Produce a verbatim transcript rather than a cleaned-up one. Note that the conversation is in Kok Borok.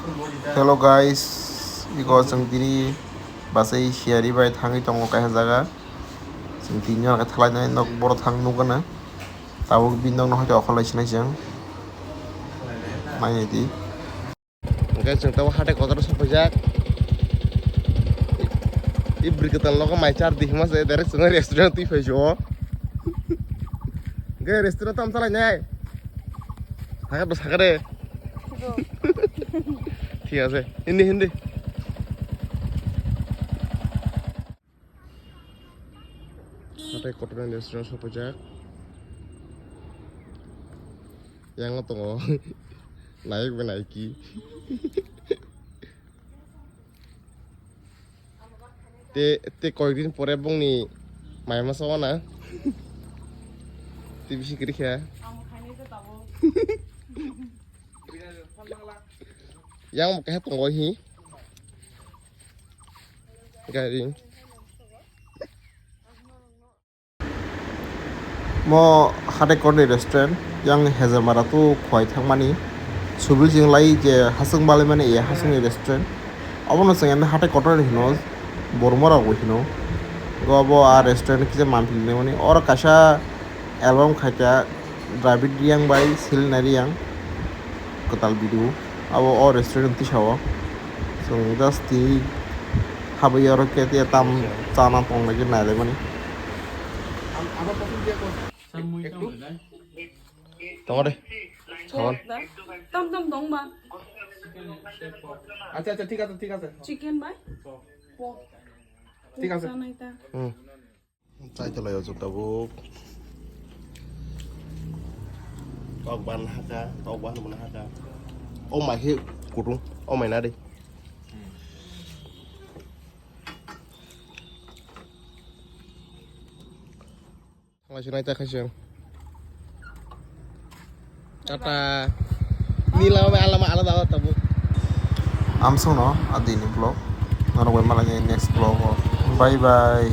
Hello guys, iko chwng tini bachai siyari bai thangwi tongo kaisa jaga. Chwng tini jora khe thalai nai nok boro thang nukgana. Tabuk bini nok no hoite okhorlai sinai chwng. Nainai di. Hwnkhe chwng tabuk hatai kotor sokphaijak. I bwrwi kwtal nogo mai char di hima se direct chwng restaurant twi phai o. Hwnkhe restaurant tam chalai nai. Sakha sakha de. Thik ase. Hindi, hindi. Hatai kotor ni restaurant sokphaijak. Yang tongo. Naik be naiki. Te, te koyekdin pore bongni mai masa wana. Te bisi kwrwi kha. Yang bo keha tongo hi. Gari. Mo hatai kotor ni restaurant, yang Hezamara tu khwlai thangmani. Subil jing lai je hasung balai mani ya hasung ni restaurant. Abono chwng hatai kotor ni hino, Bormora bo hino. Go bo a restaurant kisa manpili mani. Oro kaisa album khaika Dravid Reang bai Silna Reang. Kwtal video. Abo o restaurant tisa o. Chwng just twi habwi oro khe tei tam chana tong lai khe nai lai mani. Tongo de. Chawal. Tam tam tong ba. আচ্ছা আচ্ছা ঠিক আছে ঠিক আছে. Chicken bai. Pork. ঠিক আছে. Chana ita. Hmm. Chai tolai o chwng tabuk. Tok ban haka, tok ban muna haka. O mai khe kutung, o mai na de. Thanglaisi nai ta khaising. Tata. Ni lama bai alama alada alada tabuk. Amsong no adini vlog. Norok bai malai next vlog o. Bye bye.